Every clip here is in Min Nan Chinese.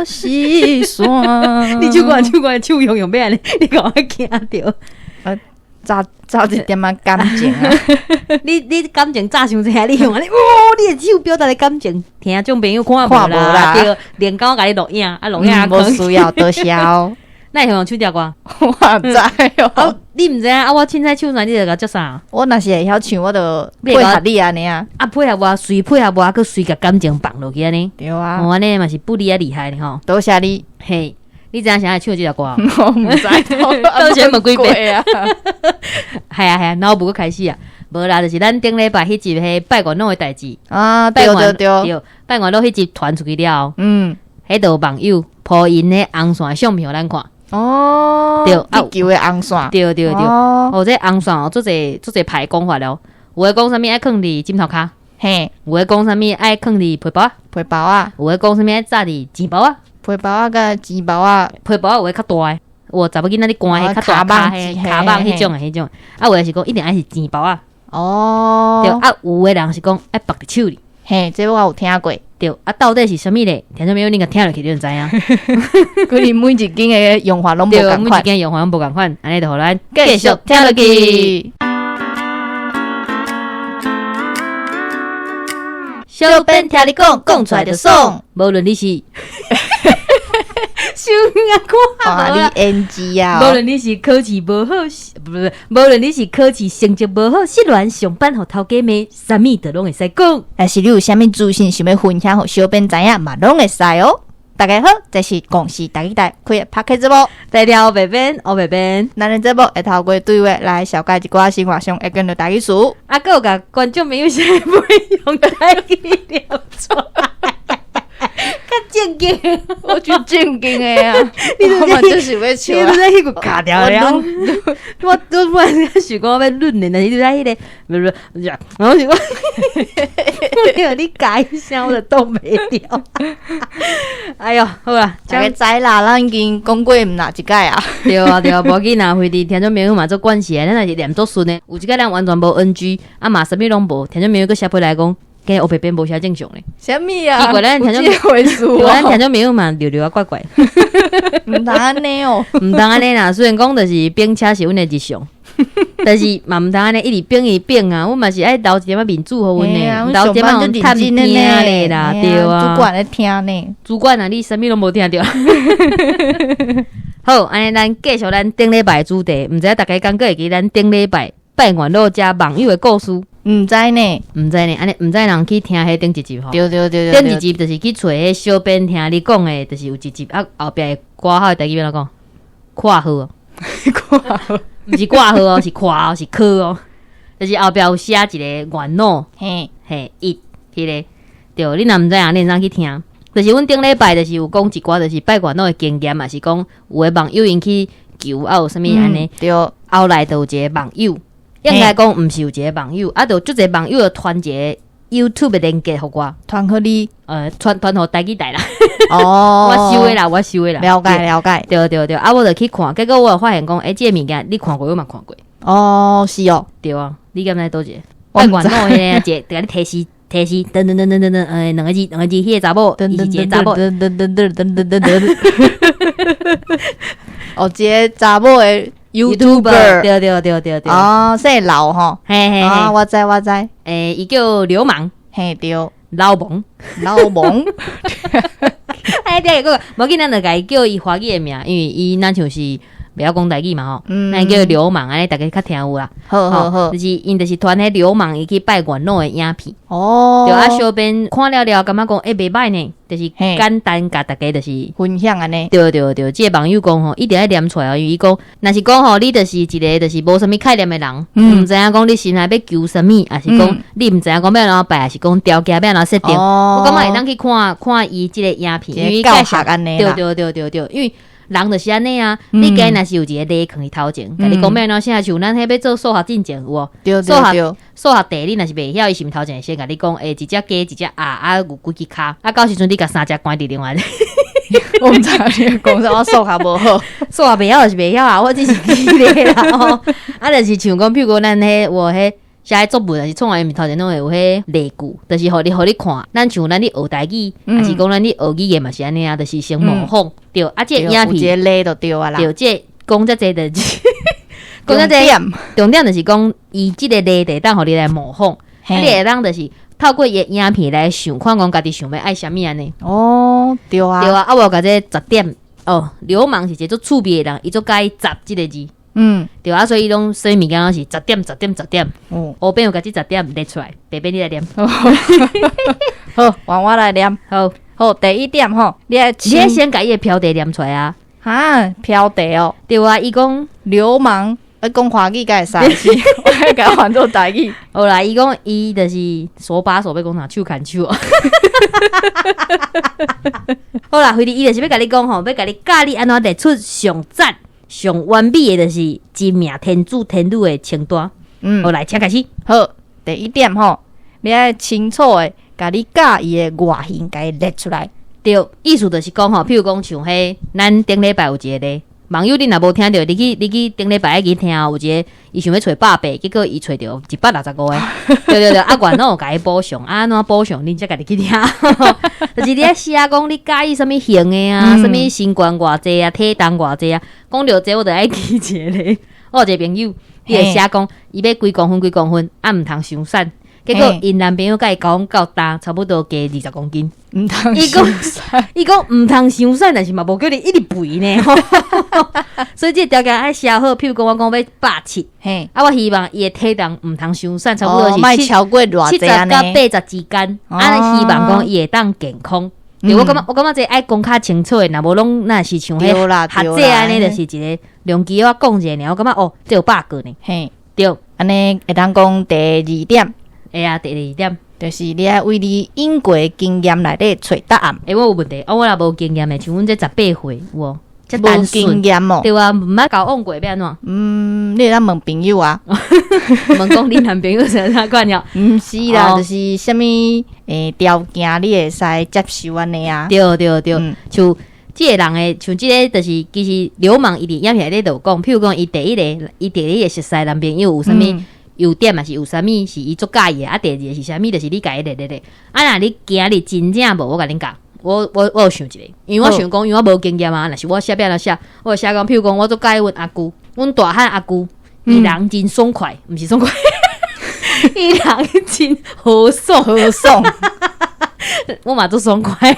是山。你唱歌唱歌唱用用欲按呢，你共我驚著。啊，早早一點仔感情啊！你感情早傷濟啊！你用按呢，哦，你的手表達的感情，聽眾朋友看無啦？對，連講共你錄影，啊錄影無需要，多謝哦。哪會曉唱這歌？我毋知哦。你毋知影啊？我凊彩唱啥，你就共接啥？我若是會曉唱，我就配合你按呢啊。啊，配合我，隨配合我，閣隨共感情放落去按呢。對啊。哦，按呢嘛是不離啊厲害呢吼。多謝你。嘿，你知影誰愛唱這條歌？我毋知，多謝問幾遍啊。係啊係啊，腦霧閣開始啊。無啦，就是咱頂禮拜彼集彼拜元老的代誌啊，對對對，拜元老彼集傳出去了後，彼度網友 po 𪜶彼紅線的相片予咱看。哦，對，去求的紅線，對對對，哦，這紅線哦，足濟足濟派講法了。有的講啥物愛囥佇枕頭跤，有的講啥物愛囥佇被包仔，被包仔，有的講啥物愛紮佇錢包仔，被包仔佮錢包仔，被包仔有的較大的，有查某囡仔咧寒彼較大跤彼跤蠓彼種的彼種，啊有的是講一定愛是錢包仔，哦，對，啊有的人是講愛縛佇手裡，嘿，這我有聽過。對，啊到底是啥物咧？聽眾朋友，你共聽落去，你就知影。可能每一間的用法攏無仝款，每一間用法攏無仝款，按呢就予咱繼續聽落去。小編聽你講，講出來就爽。無論你是。收啊！看你演技啊！無論你是考試無好，不不，無論你是考試成績無好，失戀上班予頭家罵，啥物都攏會使講。若是你有啥物資訊想欲分享，予小編知影嘛，攏會使哦。大家好，這是公視台語台開的 Podcast 節目，台條白編，烏白編，咱的節目會透過對話來紹介一寡生活上會見著台語詞。啊，閣有共觀眾朋友先用台語念出來。較正經，我就正經的啊！你我嘛就是欲笑，你都在彼個卡掉了。我我本來想講欲論的，但是你在彼個，不不，然後想講，我聽你改一聲，我就擋袂牢。哎喲，好啦，大家知啦，咱已經講過毋若一擺啊。對啊對啊，無要緊啦，反正聽眾朋友嘛足慣勢的，咱若是念足順的，有一擺咱完全無 NG，啊嘛啥物攏無，聽眾朋友閣寫批來講。今日烏白編無啥正常咧，啥物啊？奇怪，咱聽眾，咱聽眾朋友嘛聊聊啊怪怪，毋通按呢哦，毋通按呢啦。雖然講就是變車是阮的日常，但是嘛毋通按呢一直變一直變啊。阮嘛是愛留一點仔面子予阮呢，留一點仔探聽咧啦，對啊。主管咧聽呢，主管啊，你啥物攏無聽著。好，按呢咱繼續咱頂禮拜主題，毋知影大家敢閣會記咱頂禮拜拜元老遮網友的故事。毋知呢，毋知呢，按呢毋知人去聽彼頂一集吼。對對對對，頂一集就是去揣彼小編聽你講的，就是有一集啊後壁的括號的台語欲按怎講？括號哦，括號，毋是括號哦，是括哦，是括哦，就是後壁有寫一個元老，嘿嘿，伊彼个對，你若毋知影，你會當去聽。就是阮頂禮拜就是有講一寡，就是拜元老的經驗，嘛是講有的網友𪜶去求啊，有啥物按呢？對，後來就有一個網友。應該講毋是有一個網友，啊，就足濟網友就傳一個 YouTube 的連結予我，傳予你，傳傳予台語台啦。哦，我收的啦，我收的啦。了解了解，對對對，啊，我就去看，結果我就發現講，欸，這個物件你看過，我嘛看過。哦，是哦，對啊，你敢知佗一個？拜元老彼個一個，共你提示提示，噔噔噔噔噔噔，兩個字兩個字，彼個查某，伊是一個查某，噔噔噔噔噔噔噔噔。哦，一個查某的。YouTuber 對對對對對，哦，姓劉吼，嘿嘿，啊，我知我知，欸，伊叫流氓，嘿對，流氓，流氓，哎對，閣無緊，咱就共伊叫伊華語的名，因為伊若像是袂曉講台語嘛吼，咱叫流氓按呢，大家較聽有啦。好好好，就是𪜶就是傳彼流氓伊去拜元老的影片，哦，對啊，小編看了了，感覺講欸袂䆀呢，就是簡單共大家就是分享按呢。對對對，這個網友講吼，一定愛念出來哦，因為伊講，若是講吼，你就是一個就是無啥物概念的人，毋知影講你心內欲求啥物，抑是講你毋知影講欲按怎拜，抑是講條件欲按怎設定，我感覺會當去看看伊這個影片，因為教學按呢對對對對對，因為人就是按呢啊，你今日若是有一個例囥佇頭前，共你講欲按怎寫，像咱彼欲做數學進前有無？數學數學題你若是袂曉，伊是毋是頭前會先共你講？欸，一隻雞，一隻鴨，啊有幾支跤？啊到時陣你共三隻關佇另外。我毋知你講啥，我數學無好，數學袂曉就是袂曉啊，我只是舉例啦吼。啊，就是像講，譬如講咱彼有彼寫作文還是創啥，伊頭前攏會有彼例句，就是予你看。咱像咱咧學台語，還是講咱咧學語言嘛是按呢啊，就是先模仿。對，啊，這個影有一片，个例就對啊啦。對，這個講遮濟就是講遮濟，重點，重點就是講，伊這個例會當予你來模仿，啊，你會當就是透過伊的影片來想，看講家己想欲愛啥物按呢。哦，對啊，對啊，啊，我有共這十點哦，流氓是一個足趣味的人，伊足佮意十這個字。對啊，所以伊攏啥物物件攏是十點、十點、十點。烏邊有共這十點列出來，白邊你來念。好，換我來念。好，好，第一點吼，你愛你愛先共伊的標題念出來啊。哈，標題哦，對啊，伊講流氓，愛講華語敢會使，是我愛共換做台語。好啦，伊講伊就是手把手欲講啥手牽手。好啦，反正伊就是欲共你講吼，欲共你教你按怎列出上讚、上完美的，就是真命天子天女的清單。好，來，請開始。好，第一點吼，你愛清楚的，共你佮意的外形，共伊列出來。對，意思就是講吼，譬如講像彼，咱頂禮拜有一個咧，網友你若無聽著，你去頂禮拜愛去聽哦，有一個伊想欲揣180，結果伊揣著165個。對對對，啊，阮攏有共伊補償，啊，按怎補償，恁才家己去聽。就是你愛寫講你佮意啥物型的啊，啥物身懸偌濟啊，體重偌濟啊，講著這我就愛記一個咧。我有一個朋友，伊會寫講伊欲幾公分幾公分，啊，毋通傷瘦。結果𪜶男朋友共伊交往到今，差不多加20公斤。毋通伊講伊講毋通傷瘦，但是嘛無叫你一直肥呢。所以這個條件愛寫好，譬如講我講欲170，啊，我希望伊的體重毋通傷瘦，差不多是超過偌 70到80之間。啊，希望講伊會當健康。對，我感覺這愛講較清楚的，若無攏若是像彼學者按呢，就是一個兩句我講一下爾，我感覺哦，這有 bug 呢。對，按呢會當講第二點。會啊，第二點就是你愛為你用過經驗內底揣答案。欸，我有問題，哦，我若無經驗的，像阮這18歲有無？這單經驗哦，對啊，毋捌交往過欲按怎？嗯，你會當問朋友啊，問講你男朋友是啥款了？毋是啦，就是啥物條件你會使接受按呢啊？對對對，像這個人的，像這個就是其實流氓伊佇影片內底就有講，譬如講伊第一个，伊第一个熟似男朋友有啥物優點，還是有啥物是伊足佮意的？啊，第二个是啥物？就是你共伊列列列。啊，若你今日真正無，我共恁講，我有想一個，因為我想講，因為我無經驗啊，若是我寫欲按怎寫，我會寫講，譬如講，我足佮意阮阿舅，阮大漢阿舅，伊人真爽快，毋是爽快，伊人真豪爽，豪爽，我嘛足爽快，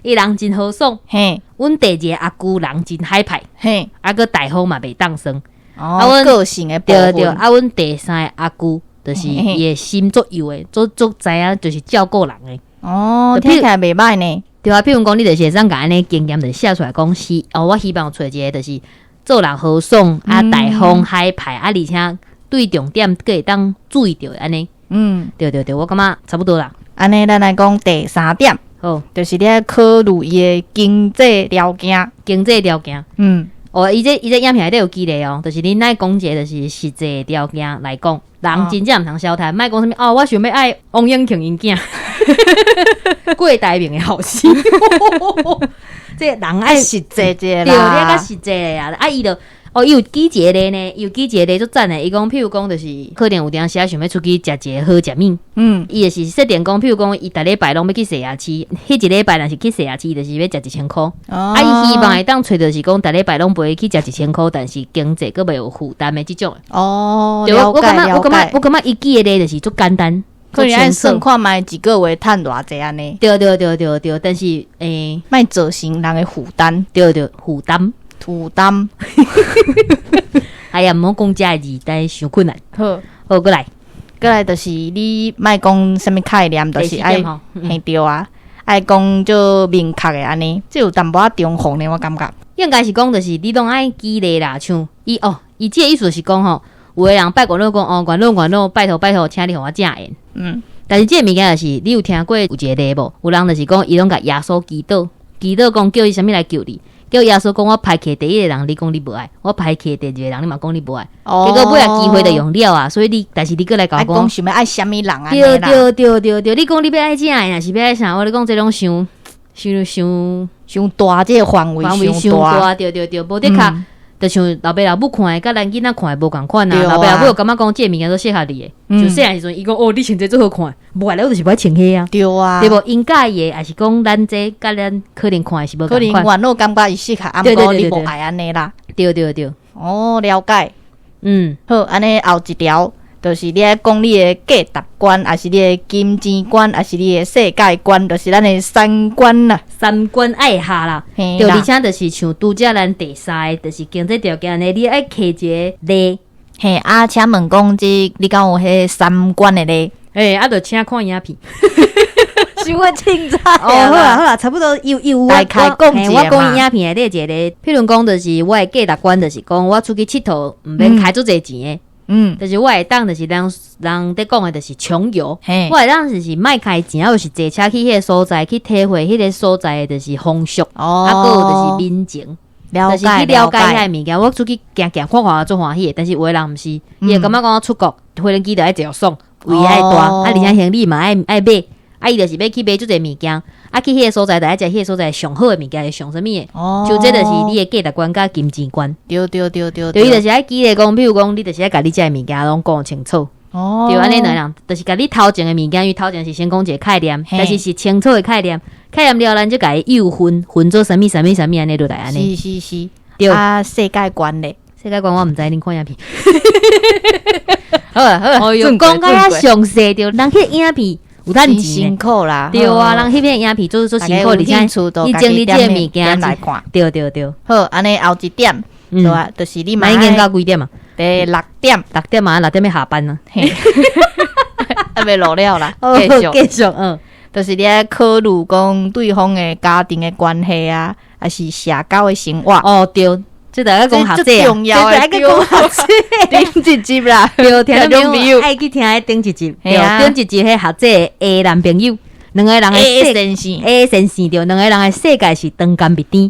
伊人真豪爽。嘿，阮第二个阿舅人真海派，嘿，啊，閣大方嘛袂當耍。啊，阮個性的部分。對對，啊，阮第三個阿舅就是伊的心足幼的，足足知影就是照顧人的。哦，聽起來袂䆀呢。對啊，譬如講，你就是會當共按呢經驗，就寫出來講是哦，我希望揣一個就是做人豪爽啊，大方海派啊，而且對重點閣會當注意著的按呢。對對對，我感覺差不多啦。按呢，咱來講第三點。好，就是你愛考慮伊的經濟條件。經濟條件。哦，伊這影片內底有記錄哦，就是恁愛講一個就是實際條件來講，人真正毋通小貪，莫講啥物哦，我想欲愛王永慶𪜶囝，郭台銘的後生，這人愛實際一下對，你愛較實際的啊，啊，伊就哦，伊有舉一個例呢，伊有舉一個例足讚的，伊講譬如講就是可能有當時仔想欲出去食一个好食物，伊就是設定講，譬如講伊逐禮拜攏欲去洗牙齒，彼一禮拜若是去洗牙齒，就是欲食1000箍。啊，伊希望會當揣著是講逐禮拜攏袂去食一千箍，但是經濟閣袂有負擔的這種。哦，對，我感覺了解，我感覺伊舉的例就是足簡單，可能愛算看覓一個月趁偌濟按呢。對對對對對，但是莫造成人的負擔。對對，負擔。負擔。哎呀，毋好講這个字，但是傷困難。好，好，閣來，閣來就是你莫講啥物概念，就是愛嘿對啊，愛講足明確的按呢，這有淡薄仔重複呢，我感覺。應該是講就是你攏愛舉例啦，像伊哦，伊這个意思是講吼，有的人拜月老講哦，月老月老，拜託拜託，請你予我正緣。但是這个物件就是，你有聽過有一個例無？有人就是講，伊攏共耶穌祈禱，祈禱講叫伊啥物來救你。叫耶穌講，我排去第一個人，你講你無愛；我排去第二個人，你嘛講你無愛。結果尾仔機會就用了啊，所以你，但是你閣來共我講，想欲愛啥物人啊？對對對對對，你講你欲愛正的，若是欲愛啥？我咧講這攏傷傷傷傷大，這個範圍傷大。對對對，無的確，就像老爸老母看的，佮咱囡仔看的無仝款啊。老爸老母有感覺講這个物件都適合你的，就細漢時陣伊講哦，你穿這足好看，無愛咧，我就是無愛穿彼啊。對啊，對無？𪜶佮意的，抑是講咱這佮咱可能看的是無可能仝款。原老感覺伊適合，啊毋過你無愛按呢啦。對對對。哦，了解。好，按呢後一條。就是你愛講你的價值觀，抑是你的金錢觀，抑是你的世界觀，就是咱的三觀啦。三觀愛合啦，對，而且就是像拄才咱第三个，就是經濟條件呢，你愛摕一个例。嘿，啊，請問講這你敢有彼三觀的例？欸，啊，就請看影片。傷過凊彩。哦，好啦好啦，差不多有有大概講一我講影片內底一個，譬如講就是我的價值觀，就是講我出去𨑨迌毋免開足濟錢的。就是我會當，就是人人咧講的，就是窮遊。我會當就是莫開錢，啊，就是坐車去彼个所在，去體會彼个所在的，就是風俗，啊，閣有就是民情，就是去了解遐个物件。我出去行行看看，足歡喜的。但是有的人毋是，伊會感覺講出國，飛機就愛坐爽，胃愛大，啊，而且行李嘛愛愛買。啊，伊就是欲去買足濟物件，啊，去彼个所在就愛食彼个所在上好的物件，是上啥物的？就這就是你的價值觀佮金錢觀。對對對對。對，伊就是愛記得講，比如講，你就是愛共你遮的物件攏講清楚。對，按呢兩个人，就是共你頭前的物件，因為頭前是先講一個概念，但是是清楚的概念，概念了，咱就共伊又分分做啥物啥物啥物按呢落來按呢。是是是。對。啊，世界觀咧。世界觀我毋知，恁看影片。好啊好啊。哎喲，講甲遐詳細著，人彼影片。有趁錢辛苦啦，對啊，人彼片影片做做辛苦，而且你整理這个物件來看，對對對。好，按呢後一點，對啊，就是你嘛已經到幾點啊？第六點，六點啊，六點欲下班啊，還袂落了啦，繼續繼續，嗯，就是你愛考慮講對方的家庭的關係啊，抑是社交的生活。哦，對。這大家講學者，重要的，這大家講學者，頂一集啦，對，聽眾朋友愛去聽彼頂一集，對，頂一集彼學者的男朋友，兩個人的 A 先生，A 先生對，兩個人的世界是長甘蜜甜，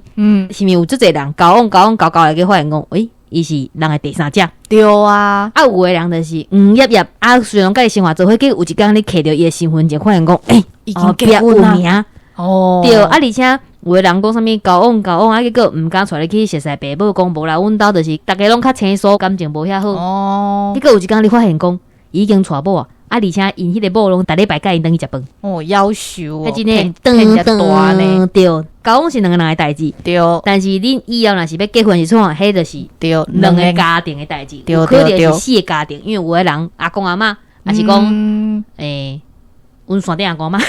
是毋是有足濟人交往交往交交來去發現講，欸，伊是人的第三者，對啊，啊有的人就是黃葉葉，啊雖然佮伊生活做伙，結果有一工你揢著伊的身份證，發現講，欸，已經結婚啦，哦，對，啊而且。有的人講啥物交往交往，啊結果毋敢帶你去熟似爸母，講無啦，阮兜就是逐家攏較生疏，感情無遐好。哦，結果有一工你發現講，伊已經娶某啊，啊而且𪜶彼個某攏逐禮拜佮𪜶轉去食飯。哦，夭壽哦，彼真的騙遮大呢。對，交往是兩個人的代誌。對，但是恁以後若是欲結婚時陣，彼就是對兩個家庭的代誌。對有可能是四個家庭，因為有的人阿公阿嬤，抑是講欸，阮山頂阿公阿嬤。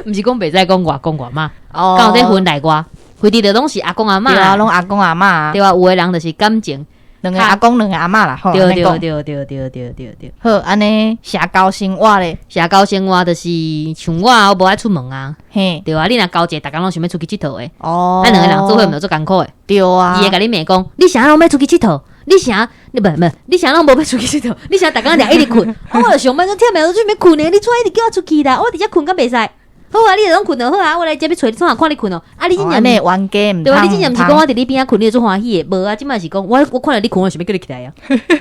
毋是講袂使講外公外媽，敢有咧婚內外，非得就攏是阿公阿嬤，對啊，攏阿公阿嬤，對啊，有的人就是感情，兩個阿公兩個阿嬤啦，對對對對對對對對。好，按呢社交生活咧，社交生活就是像我，我無愛出門啊，嘿，對啊，你若交一個，逐工攏想欲出去𨑨迌的，哦，啊兩個人做伙毋著足艱苦的，對啊，伊會共你罵講，你啥攏欲出去𨑨迌？你啥？你無無？你啥攏無欲出去𨑨迌？你啥逐工掠一直睏？我就上班都忝的，我就欲睏呢，你出來一直叫我出去啦，我佇遮睏敢袂使？好啊，你就攏睏就好啊，我來遮欲揣你創啥看你睏哦。啊，你真正冤家毋對啊，你真正毋是講我佇你邊仔睏，你會足歡喜的。無啊，這擺是講我我看著你睏，我想欲叫你起來啊。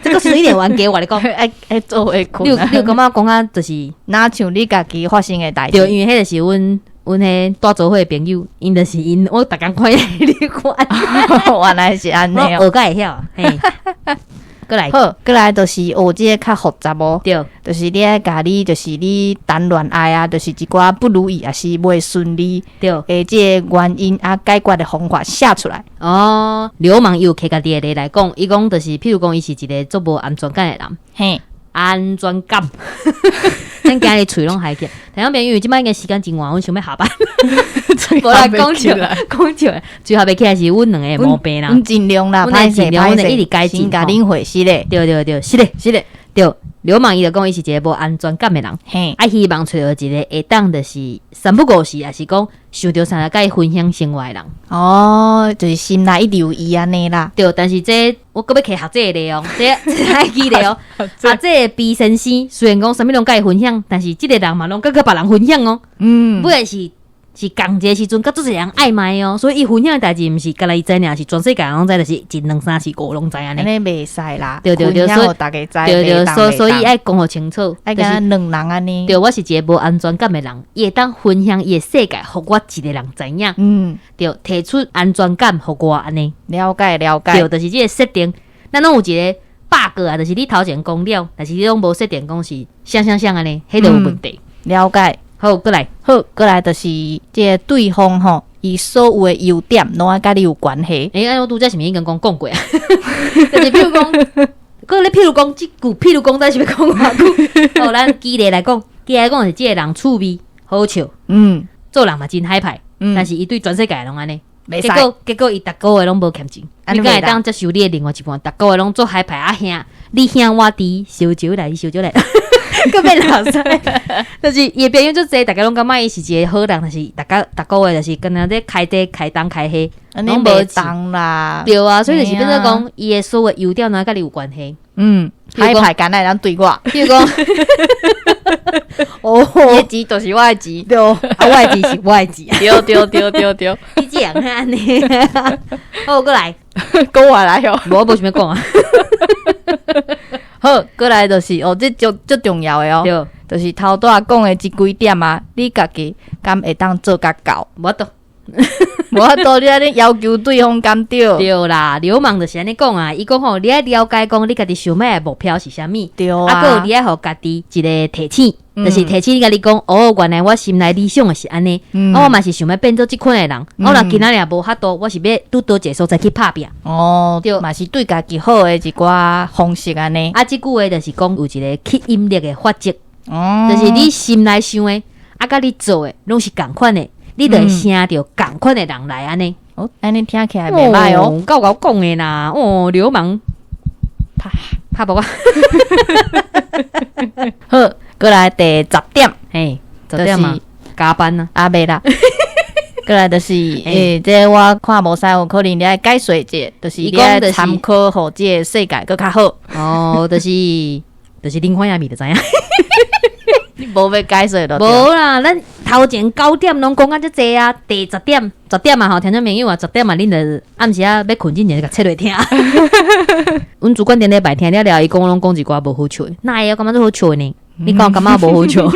這閣是一點冤家，我共你講。愛愛做伙睏。你有感覺講啊，就是若像你家己發生的代誌。對，因為彼就是阮阮彼蹛做伙的朋友，𪜶就是𪜶，我逐工看伊咧看。原來是按呢。我學甲會曉。嘿。閣來，好，閣來就是哦，這個較複雜哦。對，就是你愛共你，就是你談戀愛啊，就是一寡不如意，抑是袂順利，對，的這個原因啊，解決的方法寫出來。哦，流氓伊有摕家己的例來講，伊講就是，譬如講，伊是一個足無安全感的人，嘿，安全感。咱今日喙攏害起，聽眾朋友，這擺應該時間真晚，阮想欲下班。無啦，講笑，講笑，最後袂起來是阮兩个毛病啦。阮盡量啦，阮盡量，阮一直改進。先共恁回是咧，對對對，是咧，是咧，對。流氓伊就講伊是一個無安全感的人，嘿，啊希望揣著一個會當就是三不五時，抑是講想著啥來佮伊分享生活的人。哦，就是心內一直有伊按呢啦。對，但是這我閣欲摕學者的例哦，這這愛記咧哦。學者的 B 先生雖然講啥物攏佮伊分享，但是這個人嘛攏閣佮別人分享哦。尾是是仝一个時陣，佮足濟人愛賣哦，所以伊分享的代誌毋是干焦伊知爾，是全世界攏知，就是一兩三四五攏知按呢。按呢袂使啦，對對對，所以逐家知，對對，所以愛講予清楚，愛敢若兩人按呢。對，我是一个無安全感的人，伊會當分享伊的世界，予我一个人知影。對，提出安全感予我按呢。了解了解。對，就是這个設定，咱攏有一个 bug 啊，就是你頭前講了，但是你攏無設定講是啥啥啥按呢，彼就有問題。了解。好，過來，好，過來就是這个對方吼，伊所有的優點攏愛佮你有關係。欸，我拄才是毋是已經講講過啊？就是譬如講，閣咧譬如講，這句譬如講，咱是欲講偌久？好，咱舉例來講，舉例來講是這个人趣味好笑，做人嘛真海派，但是伊對全世界攏按呢。結果伊逐個月攏無欠錢，你敢會當接受你的另外一半？逐個月攏做海派啊兄，你兄我弟，燒酒來燒酒來，閣變老師，就是伊的朋友足濟，逐家攏感覺伊是一个好人，但是逐家逐個月就是敢若咧開地開東開西，攏無當啦。對啊，所以就是變做講，伊的所有優點攏佮你有關係。海派敢若會當對我，譬如講，哦，伊的錢就是我的錢，對，啊，我的錢是我的錢，對對對對對，你這人按呢？好，過來，閣我來哦，無，我無想欲講啊。好，過來就是哦，這足足重要的哦，對，就是頭拄仔講的這幾點啊，你家己敢會當做甲到？無法度。無法度，你按呢要求對方敢對？對啦，流氓就是按呢講啊，伊講吼，你愛了解講你家己想欲的目標是啥物，對啊，啊，閣有你愛予家己一个提醒，就是提醒你家己講，哦，原來我心內理想的是按呢，啊，我嘛是想欲變做這款的人，我若今仔日無法度，我是欲拄佗一个所在去拍拚。哦，對，嘛是對家己好的一寡方式按呢。啊，這句話就是講有一个吸引力的法則，就是你心內想的，啊，佮你做的攏是仝款的。你就會生著仝款的人來按呢？哦，按呢聽起來袂䆀哦，夠𠢕講的啦，哦，流氓，拍拍爆啊！好，過來第十點，嘿，十點啊，加班啊，啊袂啦，過來就是，欸，這我看無使有可能你愛解說者，就是你愛參考，予這个世界閣較好。哦，就是恁看影面就知影。你無欲解說就無啦，咱頭前九點攏講啊遮濟啊，第十點十點啊吼，聽眾朋友啊，十點啊，恁就暗時仔欲睏之前就共切落聽。阮主管頂禮拜聽了了，伊講攏講一寡無好笑的，哪會我感覺足好笑呢？你講感覺無好笑？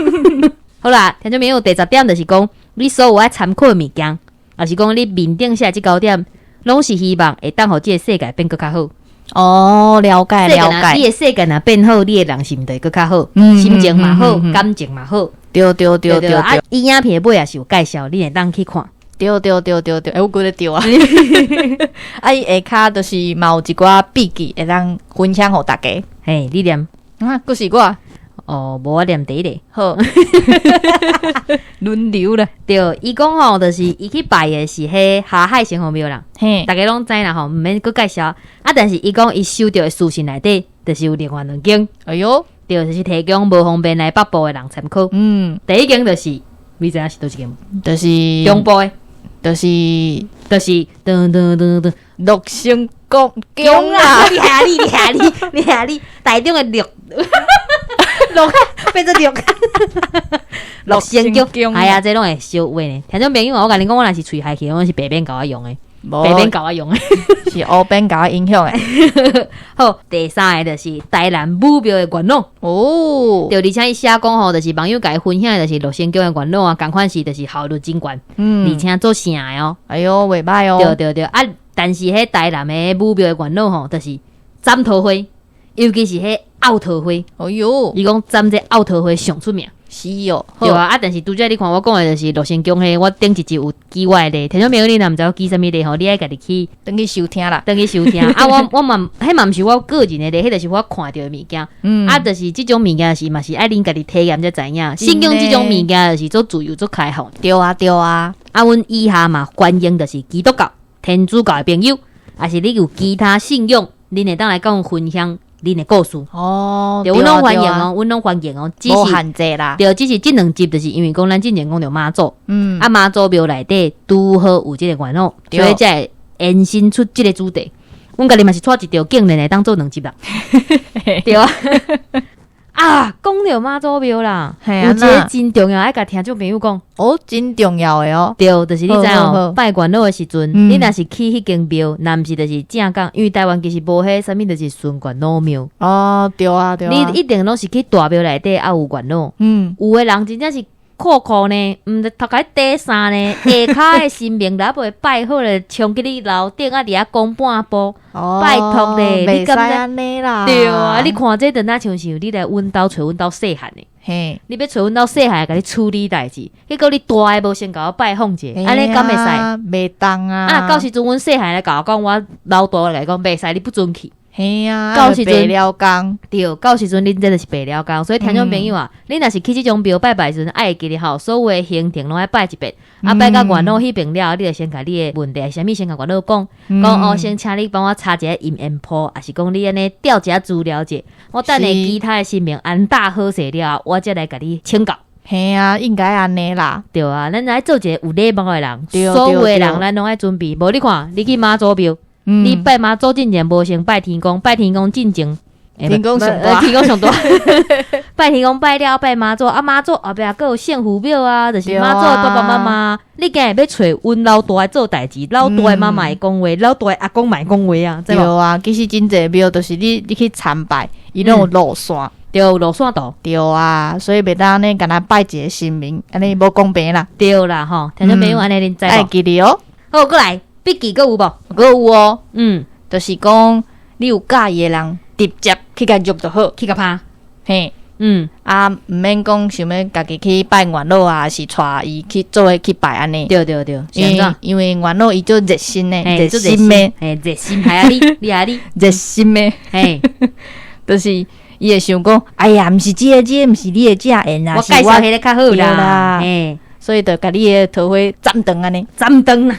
好啦，聽眾朋友，第十點就是講，你所有愛參考的物件，抑是講你面頂寫這九點，攏是希望會當予這个世界變閣較好。哦，了解了解。你的世界若變好，你的人是毋就會閣較好，心情嘛好，感情嘛好。對對對對。啊，伊影片尾也是有介紹，你會當去看。對對對對對，欸，我覺得對啊。啊，伊下跤就是嘛有一寡筆記會當分享予大家。嘿，你念。啊，閣是我。哦，無我念第一个。好。輪流啦。對，伊講吼，就是伊去拜的是彼霞海城隍廟啦。嘿，逐家攏知啦吼，毋免閣介紹。啊，但是伊講伊收著的書信內底，就是有另外兩間。哎喲，對，就是提供無方便來北部的人參考。第一間就是，你知影是佗一間無？就是中部的，就是就是噔噔噔噔，樂成宮宮啦！你遐你，你遐你，你遐你，台中的樂。樂變做樂，樂成宮，哎呀，這攏會燒話呢。聽眾朋友，我共你講，我若是喙害去，我是白免共我用的，白免共我用的，是烏變共我影響的。好，第三个就是台南武廟的元老哦，對，而且伊寫講吼，就是網友共伊分享的，就是樂成宮的元老啊，仝款是就是效率真懸，而且做聖的哦。哎喲，袂䆀哦。對對對，啊，但是彼台南的武廟的元老吼，就是斬桃花，尤其是彼漚桃花。哎喲，伊講斬這漚桃花上出名。是哦，對啊，啊，但是拄才你看我講的就是樂成宮彼，我頂一集有記我的例，聽眾朋友你若毋知我記啥物例吼，你愛家己去轉去收聽啦，轉去收聽。啊，我嘛，彼嘛毋是我個人的例，彼就是我看著的物件。啊，就是這種物件是嘛是愛恁家己體驗才知影。信仰這種物件就是足自由足開放。對啊，對啊。啊，阮以下嘛歡迎就是基督教、天主教的朋友，抑是你有其他信仰，恁會當來佮阮分享恁的故事。哦，對，阮攏歡迎哦，阮攏歡迎哦，只是無限制啦。對，只是這兩集就是因為講咱之前講著媽祖，啊媽祖廟內底拄好有這個元老，所以才會延伸出這個主題。阮家己嘛是掣一條，竟然會當做兩集啦。對啊。啊，啊，講著媽祖廟啦，嘿有一個真重要，愛共聽眾朋友講。哦，真重要的哦。對，就是你知哦，拜元老的時陣，你若是去彼間廟，若毋是就是正港，因為台灣其實無彼啥物，就是純元老廟。哦，對啊，對啊。你一定攏是去大廟內底，也有元老。有的人真正是酷酷呢，毋知頭殼底衫呢，下跤的神明來未拜好咧，衝去你樓頂啊，佇遐講半步。拜託咧，你敢袂使按呢啦？對啊，你看這就若像是你來阮兜揣阮兜細漢的。嘿，你欲揣阮兜細漢，共你處理代誌，結果你大的無先共我拜訪者，按呢敢會使？袂當啊！啊，到時陣阮細漢來共我講，我老大來講袂使，你不准去。嘿啊，到時陣白了工，對，到時陣恁這就是白了工，所以聽眾朋友啊，恁若是去這種廟拜拜時陣，愛會記得吼，所有的行程攏愛拜一遍，啊，拜到元老彼邊了，你就先共你的問題，啥物先共元老講，講哦，先請你幫我查一下姻緣簿，抑是講你按呢調一下資料者，我等下其他的神明安搭好勢了，我才來共你請教。嘿啊，應該按呢啦。對啊，咱愛做一個有禮貌的人，所有的人咱攏愛準備。無你看，你去媽祖廟。你拜媽祖進前無先拜天公，拜天公進前，天公上大，天公上大。拜天公拜了，拜媽祖，啊媽祖後壁閣有聖父廟啊，就是媽祖的爸爸媽媽。你今日欲揣阮老大做代誌，老大的媽媽會講話，老大的阿公嘛會講話啊，對啊，其實真濟廟就是你去參拜，伊攏有路線，對，路線圖，對啊，所以袂當按呢干焦拜一個神明，按呢無公平啦。對啦，吼，聽眾朋友按呢恁知無？愛記得哦。好，閣來。筆記閣有無？閣有哦。就是講你有佮意的人，直接去共約就好，去共拍。嘿，啊，毋免講想欲家己去拜元老啊，是帶伊去做伙去拜按呢。對對對，因為元老伊足熱心的，熱心的，嘿，熱心係啊，你你啊你，熱心的，嘿，就是伊會想講，哎呀，毋是這个，這个毋是你的正緣啊，我介紹彼个較好啦，嘿。所以就共你的桃花斬斷按呢，斬斷啦，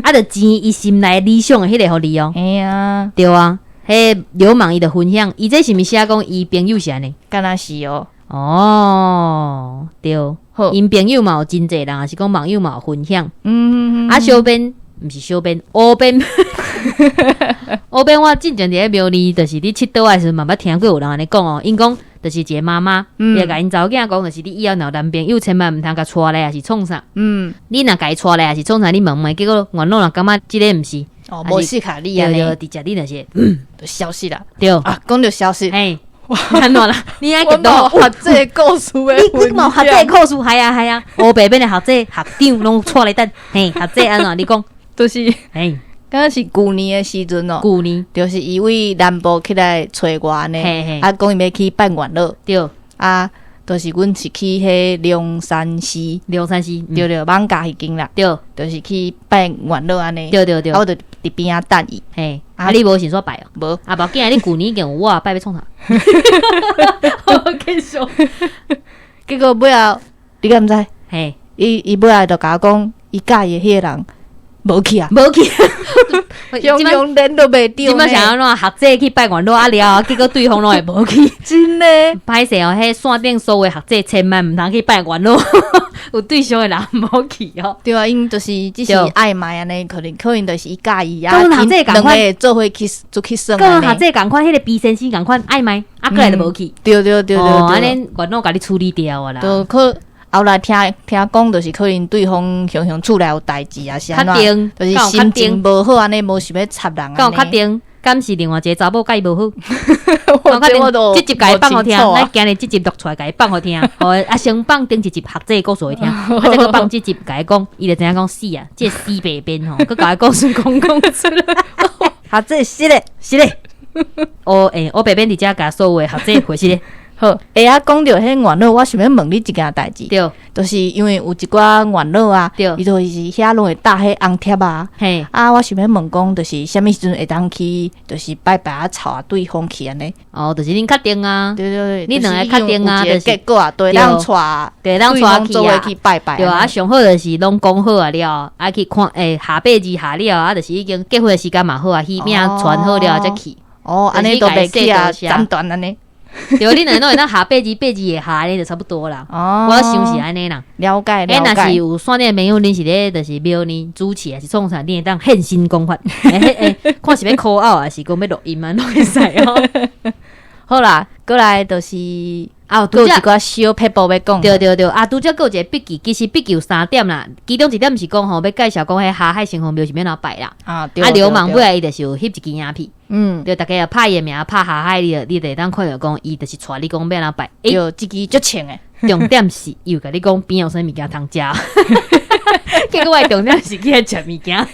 啊，就錢伊心內理想的彼个予你哦。嘿啊，對啊，彼流氓伊就分享，伊這是毋是寫講伊朋友是按呢？敢若是哦。哦，對，好，𪜶朋友嘛有真濟人，抑是講網友嘛有分享。啊，小編毋是小編，烏編，烏編，我進前佇咧廟裡，就是咧佚佗的時陣嘛捌聽過有人按呢講哦，𪜶講就是一個媽媽，伊會共𪜶查某囝講，就是你以後若有男朋友，千萬毋通共帶來，抑是創啥？你若共伊帶來，抑是創啥？你問問，結果元老若感覺這个毋是，哦，無適合你按呢，直接你就是就消失啦。對啊，講著消失，嘿，按怎啦？你愛我無學這個故事的，你你無學這個故事，係啊係啊，烏白變的學這學長攏帶來等，嘿，學這按怎？你講，就是，嘿。敢若是舊年的時陣哦，舊年就是伊對南部起來揣我按呢，啊，講伊欲去拜元老，啊，就是阮是去彼龍山寺，龍山寺，對對，艋舺彼間啦，就是去拜元老按呢，啊，我就佇邊仔等伊，嘿，啊，你無先煞拜哦，無，啊，無要緊，你舊年已經有我拜欲創啥？我繼續，結果尾後你敢知？嘿，伊尾後就共我講，伊佮意的彼个人。無去啊，無去，雄雄連都袂著。這擺是按怎學者去拜元老啊了，結果對方攏會無去。真的，歹勢哦，彼線頂所有學者千萬毋通去拜元老，有對象的人無去哦。對啊，𪜶就是只是曖昧按呢，可能可能就是伊佮意啊，跟學者仝款，兩个做伙去出去耍。跟學者仝款，彼个 B 先生仝款曖昧，啊，過來就無去。對對對對對，按呢元老共你處理掉啊啦。就可。後來聽聽講，就是可能對方雄雄厝內有代誌啊，是按怎，就是心情無好按呢，無想欲插人。敢有確定？敢是另外一個查某佮伊無好？我確定，這集共伊放予聽，咱今日這集錄出來共伊放予聽。啊，先放頂一集學這個故事予聽，啊，再閣放這集共伊講，伊就知影講死啊，這個死白變吼，閣共伊故事講講出來。學這是咧，是咧。哦，欸，烏白變佇遮共所有的學者回釋咧。好，欸啊，講著彼元老，我想欲問你一件代誌。就是因為有一寡元老啊，伊就是遐攏會貼彼紅帖啊。嘿，啊，我想欲問講，就是啥物時陣會當去，就是拜拜啊，湊啊對方去按呢。哦，就是恁確定啊。對對對，恁兩个確定啊，就是結果啊，對，當帶，對，當帶去啊，去拜拜。對啊，上好就是攏講好啊了，啊去看，欸，下八字下了啊，就是已經結婚的時間嘛好啊，喜餅傳好了才去。哦，按呢都袂去啊，斬斷按呢。對，恁兩个攏會當下八字八字會下，按呢就差不多啦。哦，我想是按呢啦。了解了解。欸，若是有線頂的朋友，恁是咧就是廟裡主持，抑是創啥，恁會當現身講法。欸欸，看是欲 call out，抑是講欲錄音啊，攏會使哦。好啦，過來就是啊，拄則閣有一寡小撇步欲講。對對對，啊，拄則閣有一個筆記，其實筆記有三點啦，其中一點是講吼，欲介紹講彼霞海城隍廟是欲按怎拜啦。啊，流氓尾仔伊就是有翕一支影片，對，逐家若拍伊的名，拍霞海，你就會當看著講，伊就是帶你講欲按怎拜。欸，對，這支足穿的。重點是伊有共你講邊有啥物件通食，結果我的重點是去遐食物件。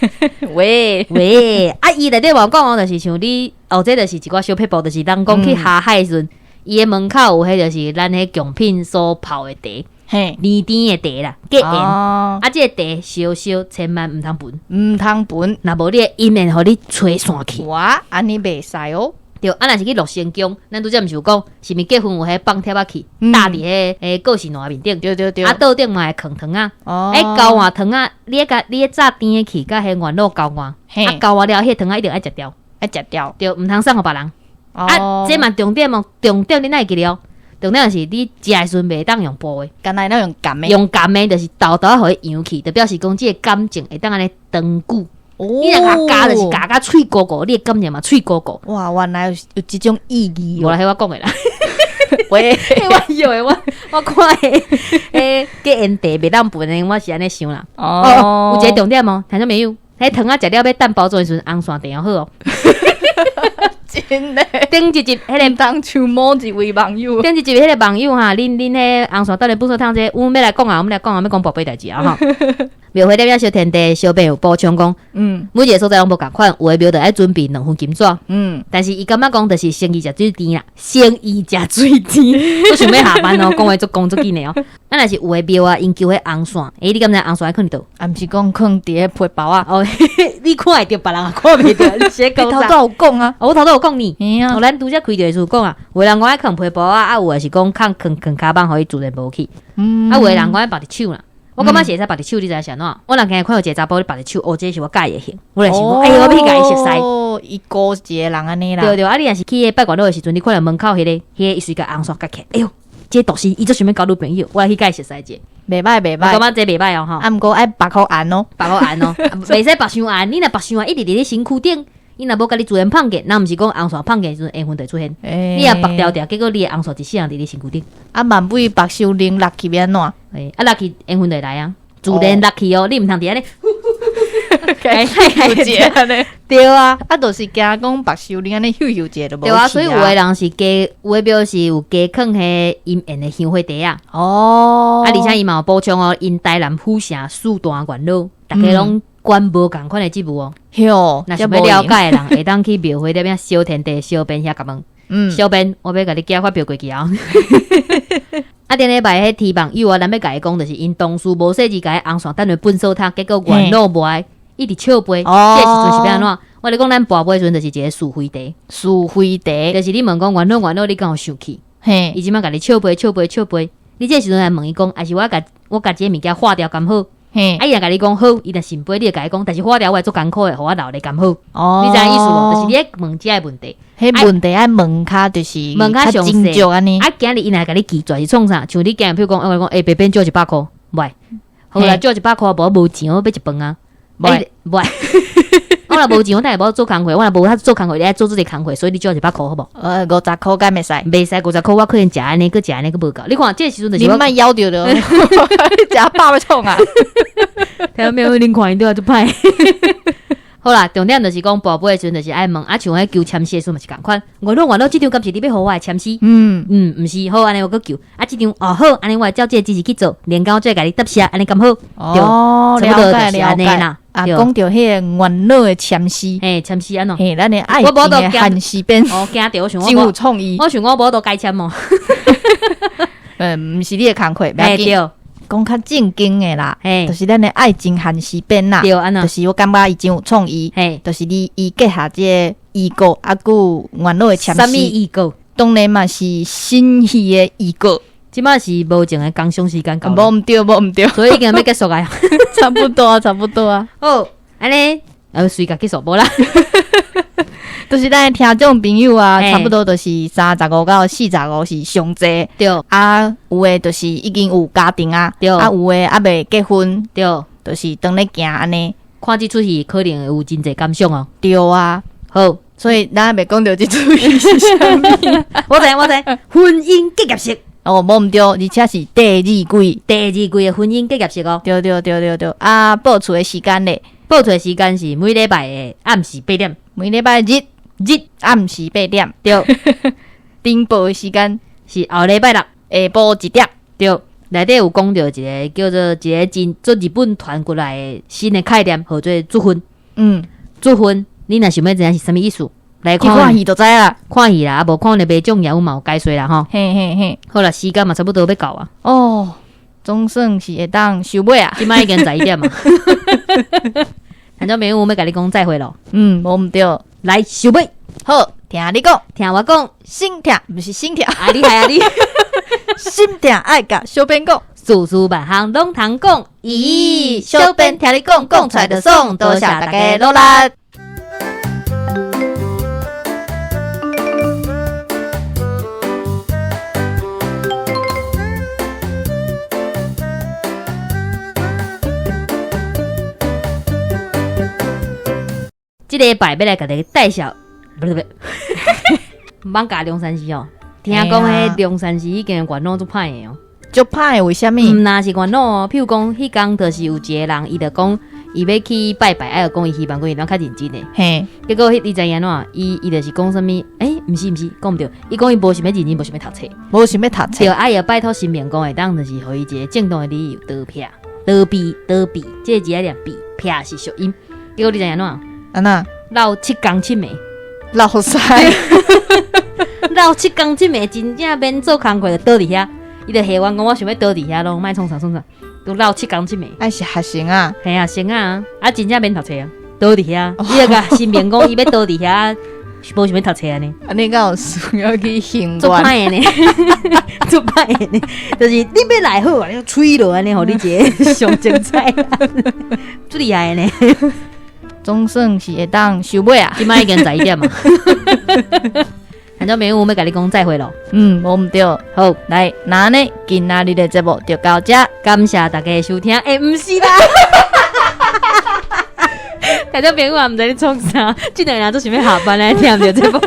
喂，喂，啊，伊內底嘛有講哦，就是像你，哦，這就是一寡小撇步，就是人講去霞海的時陣，伊的門口有彼就是咱彼貢品所泡的茶，甜甜的茶啦，結緣。啊，這个茶燒燒，千萬毋通聞，毋通聞，若無你的姻緣予你吹散去。哇，按呢袂使哦。對，啊，若是去樂成宮，咱拄才毋是有講，是毋是結婚有彼放帖仔去，搭佇彼个告示欄面頂，對對對。啊，桌頂嘛會囥糖仔，欸，交換糖仔，你愛炸甜的去，佮彼元老交換，啊，交換了，彼糖仔一定愛食掉，愛食掉，對，毋通送予別人。啊，這嘛重點哦，重點你哪會記得哦？重點是你食的時陣袂當用扒的，敢若會當用含的，用含的，就是沓沓仔予伊揚去，就表示講這个感情會當按呢長久。你若共咬就是咬甲喙糊糊，你的感情嘛喙糊糊。哇，原來有這種意義哦。無啦，彼我講的啦。喂，彼我用的，我看的，彼結緣茶袂當分的，我是按呢想啦。哦，有一個重點哦，聽眾朋友，彼糖仔食了欲等包裝的時陣，紅線訂好哦。真的，頂一集，彼个當像某一位網友，頂一集彼个網友哈，恁恁彼紅線等咧本數通這個，阮欲來講啊，阮欲來講啊，欲講寶貝代誌啊吼。廟會店小天地小編有補充講，每一个所在攏無仝款，有的廟就愛準備兩份金紙，但是伊感覺講就是生意食水甜啦，生意食水甜，我想欲下班哦，講話足講足緊的哦。啊，若是有的廟啊，𪜶求彼紅線，欸，你敢知紅線愛囥佇佗？啊，毋是講囥佇彼皮包仔？哦，你看會著，別人也看袂著，你是咧講啥？你頭拄有講啊，哦，我頭拄有講呢。嘿啊。哦，咱拄才開著的時有講啊，有的人講愛囥皮包仔，啊，有的是講囥囥囥跤蠓，予伊自然無去。啊，有的人講愛縛佇手啦。我感覺是會使縛佇手，你知影是按怎？我若今日看著一个查埔咧縛佇手，哦，這是我佮意的型，我就想講，欸，我欲去共伊熟似。哦，伊孤一个人按呢啦。對對，啊，你若是去彼拜月老的時陣，你看著門口彼个，伊隨共紅線結起來，哎喲，這個大師伊足想欲交女朋友，我來去共伊熟似者。袂歹袂歹。我感覺這袂歹哦，吼。啊，毋過愛縛予絚哦，縛予絚哦，袂使縛傷絚。你若縛傷絚，一直佇你身軀頂，伊若無共你自然放過，人毋是講紅線放過的時陣，緣分就會出現。你若縛牢牢，結果你的紅線一世人佇你身軀頂。啊，萬尾縛傷冷落去欲按怎？欸，啊落去緣分就會來啊，自然落去哦，你毋通佇按呢。對啊，啊，就是驚講縛傷冷按呢，咻咻一下就無。對啊，所以有的人是加，有的廟是有加囥彼姻緣的香火茶仔。啊，而且伊嘛有補充哦，𪜶台南府城四大元老，逐家攏管無仝款的職務哦。若想欲了解的人，會當去廟會內面小天地小編遐共問。小編，我欲共你寄發票過去啊。啊，頂禮拜彼天網友啊，咱欲共伊講，就是𪜶同事無細膩共彼紅線等落糞掃桶，結果元老無愛，一直笑杯。這個時陣是欲按怎？我咧講咱跋杯的時陣，就是一个是非題。是非題，就是你問講元老元老，你敢有生氣？伊這擺共你笑杯笑杯笑杯，你這個時陣來問伊講，還是我共這个物件化掉敢好？啊，伊若共你講好，伊若聖杯，你就共伊講，但是化掉我會足艱苦的，予我留咧敢好？你知影意思無？就是你愛問這个問題。彼問題愛問較就是問較詳細按呢。啊，今日伊若共你拒絕是創啥？像你今日譬如講，我講欸，白變借100箍，袂。好啦，借100箍，無無錢，我欲食飯啊。袂袂。我若無錢，我等下無做工課，我若無法做工課，你愛做這个工課，所以你借我100箍好無？50箍敢袂使？袂使50箍，我可能食按呢，閣食按呢，閣無夠。你看這个時陣就是你莫枵著著，食飽欲創啊？聽沒有？恁看伊對我足歹。好啦，重點就是講跋杯的時陣，就是愛問啊，像彼求籤詩的時陣嘛是仝款。元老元老，這張敢是你欲予我的籤詩？嗯，毋是，好，按呢我閣求。啊，這張哦好，按呢我會照這个指示去做，連工再共你答謝，按呢敢好？哦，差不多就是按呢啦。啊，講著彼个元老的籤詩，嘿，籤詩按怎？嘿，咱的愛情的韓詩編，哦，驚著我想我真有創意，我想我無法度解籤哦。嗯，毋是你的工課，袂要緊。講較正經的啦，就是咱的愛情韓詩編啦，對，按怎？就是我感覺伊真有創意，就是你伊結合這个預告，啊，閣有元老的籤詩。啥物預告？當然嘛是新戲的預告。這擺是無情的工商時間到。無毋對，無毋對，所以已經欲結束啊。差不多啊，差不多啊。好，按呢，隨共結束無啦。就是咱的聽眾朋友啊，差不多就是35到45是上濟。啊，有的就是已經有家庭啊，啊，有的猶未結婚。就是當咧行按呢。看這齣戲可能會有真濟感想哦。對啊。好。所以咱還袂講著這齣戲是啥物。我知我知，婚姻結業式。哦，無毋對，而且是第二季，第二季的婚姻結業式哦。對對對對對，啊，播出的時間咧？播出的時間是每禮拜的暗時八點，每禮拜日日暗時八點。對，重播的時間是後禮拜六下晡一點。對，內底有講著一個叫做一個真做日本傳過來的新的概念，號做祝婚。祝婚，你若想欲知影是啥物意思？來看戲就知啦，看戲啦，啊無看的袂重要，嘛有解說啦吼。嘿嘿嘿，好啦，時間嘛差不多欲到啊。哦，總算是會當收尾啊。這擺已經11點啊。聽眾朋友，我欲共你講再會囉。無毋對，來收尾。好，聽你講，聽我講，心疼毋是心疼，啊你係啊你，心疼愛共小編講，事事萬項攏通講。咦，小編聽你講，講出來就爽，多謝大家努力。這禮拜欲來共大家介紹，不是不是，艋舺龍山寺哦。聽講彼龍山寺彼間元老足歹的哦，足歹的為啥物？毋但是元老哦，譬如講，彼工就是有一個人，伊就講伊欲去拜拜，啊，就講伊希望講伊通較認真的。結果彼你知影按怎？伊就是講啥物？欸，毋是毋是，講毋對。伊講伊無想欲認真，無想欲讀冊，無想欲讀冊。對，啊，伊就拜託神明講會當就是予伊一個正當的理由逃避，逃避，逃避，這個字愛念避，避是俗音。結果你知影按怎？按怎？落7工7暝，落屎，落7工7暝，真正免做工課就倒佇遐。伊就下願講，我想欲倒佇遐攏，莫創啥創啥，都落7工7暝。啊是學生啊，嘿啊，生啊，啊真正免讀冊啊，倒佇遐。伊就共神明講，伊欲倒佇遐，無想欲讀冊按呢。按呢敢有需要去行足歹的呢，足歹的呢，就是你欲來好啊，你吹落按呢，予你一个上精彩，足厲害的呢。總算是會當收尾啊！這擺已經11點啊。聽眾朋友，我欲共你講再會囉。無毋對。好，來，那按呢，今仔日的節目就到這，感謝大家的收聽。欸，毋是啦。聽眾朋友也毋知咧創啥，這兩个人做想欲下班來聽著節目。